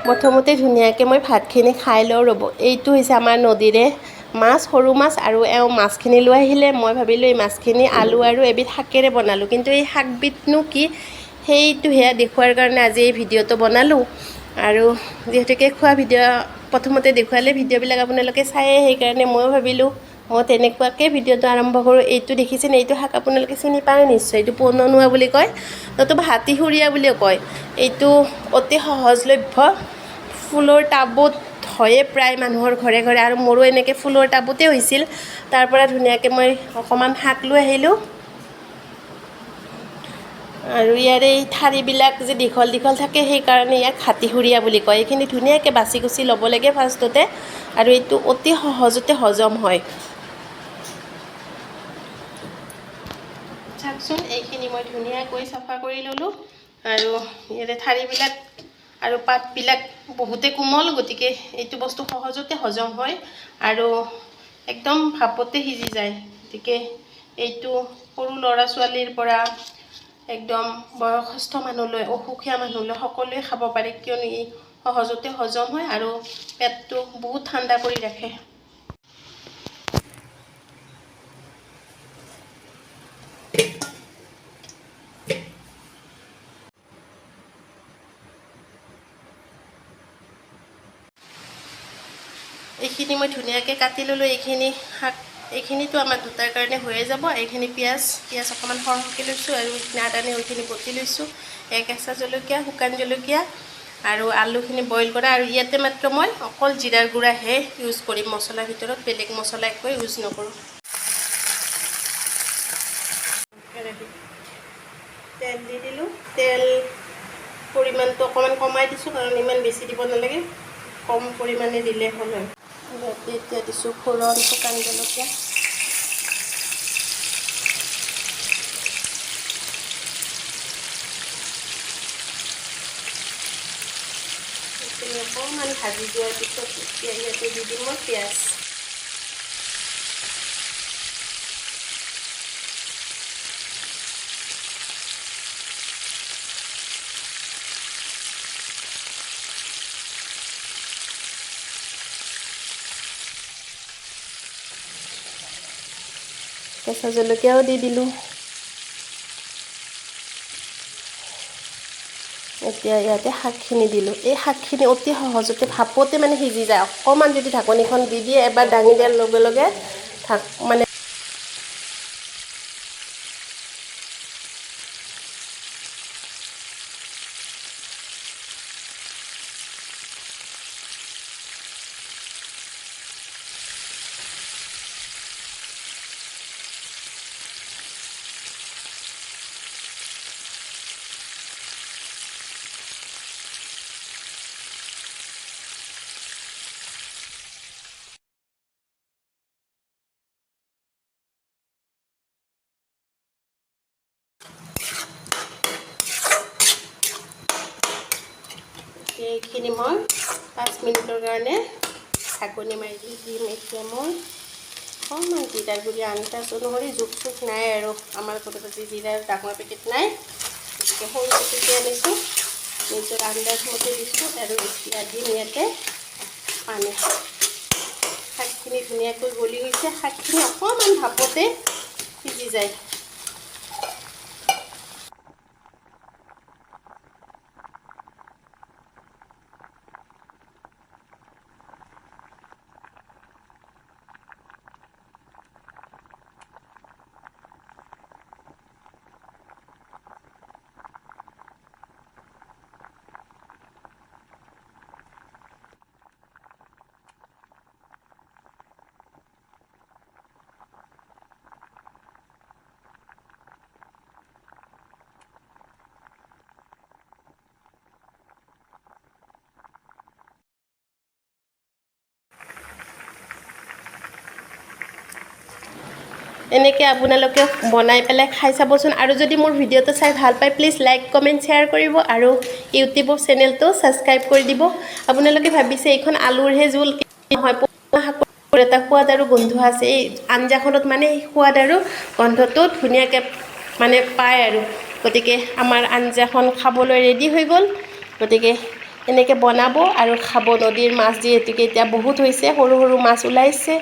প্ৰথমতে ধুনীয়াকৈ মই ভাতখিনি খাই লওঁ ৰ'ব। এইটো হৈছে আমাৰ নদীৰে মাছ, সৰু মাছ। আৰু এওঁ মাছখিনি লৈ আহিলে, মই ভাবিলোঁ এই মাছখিনি আলু আৰু এবিধ শাকেৰে বনালোঁ। কিন্তু এই শাকবিধনো কি, সেইটো সেয়া দেখুওৱাৰ কাৰণে আজি এই ভিডিঅ'টো বনালোঁ। আৰু যিহেতুকে খোৱা ভিডিঅ' প্ৰথমতে দেখুৱালে ভিডিঅ'বিলাক আপোনালোকে চায়ে, সেইকাৰণে ময়ো ভাবিলোঁ মই তেনেকুৱাকৈ ভিডিঅ'টো আৰম্ভ কৰোঁ। এইটো দেখিছেনে? এইটো শাক আপোনালোকে চিনি পায় নিশ্চয়। এইটো পননুৱা বুলি কয়, নতুবা হাতীসুৰীয়া বুলিও কয়। এইটো অতি সহজলভ্য, ফুলৰ টাবত হয়ে প্ৰায় মানুহৰ ঘৰে ঘৰে। আৰু মোৰো এনেকৈ ফুলৰ টাবতে হৈছিল। তাৰ পৰা ধুনীয়াকৈ মই অকণমান শাক লৈ আহিলোঁ। আৰু ইয়াৰে এই ঠাৰিবিলাক যে দীঘল দীঘল থাকে, সেইকাৰণে ইয়াক হাতীসুৰীয়া বুলি কয়। এইখিনি ধুনীয়াকৈ বাছি কুচি ল'ব লাগে ফাৰ্ষ্টতে। আৰু এইটো অতি সহজতে হজম হয়। চাওকচোন, এইখিনি মই ধুনীয়াকৈ চাফা কৰি ল'লোঁ। আৰু ইয়াৰে ঠাৰিবিলাক আৰু পাতবিলাক বহুতে কোমল, গতিকে এইটো বস্তু সহজতে হজম হয় আৰু একদম ভাপতে সিজি যায়। গতিকে এইটো সৰু ল'ৰা ছোৱালীৰ পৰা একদম বয়সস্থ মানুহলৈ, অসুখীয়া মানুহলৈ সকলোৱে খাব পাৰে, কিয়নো ই সহজতে হজম হয় আৰু পেটটো বহুত ঠাণ্ডা কৰি ৰাখে। এইখিনি মই ধুনীয়াকৈ কাটি ল'লোঁ। এইখিনি শাক, এইখিনিতো আমাৰ দুটাৰ কাৰণে হৈয়ে যাব। এইখিনি পিঁয়াজ, পিঁয়াজ অকণমান সৰহকৈ লৈছোঁ আৰু এইখিনি আদা নহৰুখিনি বটি লৈছোঁ, এক কেঁচা জলকীয়া, শুকান জলকীয়া আৰু আলুখিনি বইল কৰা। আৰু ইয়াতে মাত্ৰ মই অকল জিৰাৰ গুড়াহে ইউজ কৰিম মছলাৰ ভিতৰত, বেলেগ মছলা একো ইউজ নকৰোঁ। কেৰাহীত তেল দি দিলোঁ। তেল পৰিমাণটো অকণমান কমাই দিছোঁ, কাৰণ ইমান বেছি দিব নালাগে, কম পৰিমাণে দিলে হ'ল। আৰু ইয়াতে এতিয়া দিছোঁ ফোৰণ, শুকান জলকীয়া। এইখিনি অকণমান ভাজি যোৱাৰ পিছত এতিয়া ইয়াতে দি দিম মই পিঁয়াজ। কেঁচা জলকীয়াও দি দিলোঁ। এতিয়া ইয়াতে শাকখিনি দিলোঁ। এই শাকখিনি অতি সহজতে ভাপতে মানে সিজি যায়। অকণমান যদি ঢাকনিখন দি দিয়ে, এবাৰ দাঙি দিয়াৰ লগে লগে ঢাক মানে এইখিনি মই 5 মিনিটৰ কাৰণে ঢাকনি মাৰি দি দিম। এতিয়া মই অকণমান জিৰাৰ গুড়ি আন্দাজ অনুসৰি, জোখ চোখ নাই আৰু। আমাৰ ঘৰত আজি জিৰাৰ ডাঙৰ পেকেট নাই, গতিকে সৰু পেকেটে আনিছোঁ, নিজৰ আন্দাজ মতে দিছোঁ। আৰু এতিয়া দিম ইয়াতে পানী। শাকখিনি ধুনীয়াকৈ গলি গৈছে। শাকখিনি অকণমান ভাপতে সিজি যায়। এনেকৈ আপোনালোকে বনাই পেলাই খাই চাবচোন। আৰু যদি মোৰ ভিডিঅ'টো চাই ভাল পায়, প্লিজ লাইক, কমেণ্ট, শ্বেয়াৰ কৰিব আৰু ইউটিউবৰ চেনেলটো ছাবস্ক্ৰাইব কৰি দিব। আপোনালোকে ভাবিছে এইখন আলুৰহে জোল, নহয়, শাকৰ এটা সোৱাদ আৰু গোন্ধ আছে এই আঞ্জাখনত। মানে সোৱাদ আৰু গোন্ধটো ধুনীয়াকৈ মানে পায় আৰু। গতিকে আমাৰ আঞ্জাখন খাবলৈ ৰেডি হৈ গ'ল। গতিকে এনেকৈ বনাব আৰু খাব। নদীৰ মাছ যিহেতুকে এতিয়া বহুত হৈছে, সৰু সৰু মাছ ওলাইছে।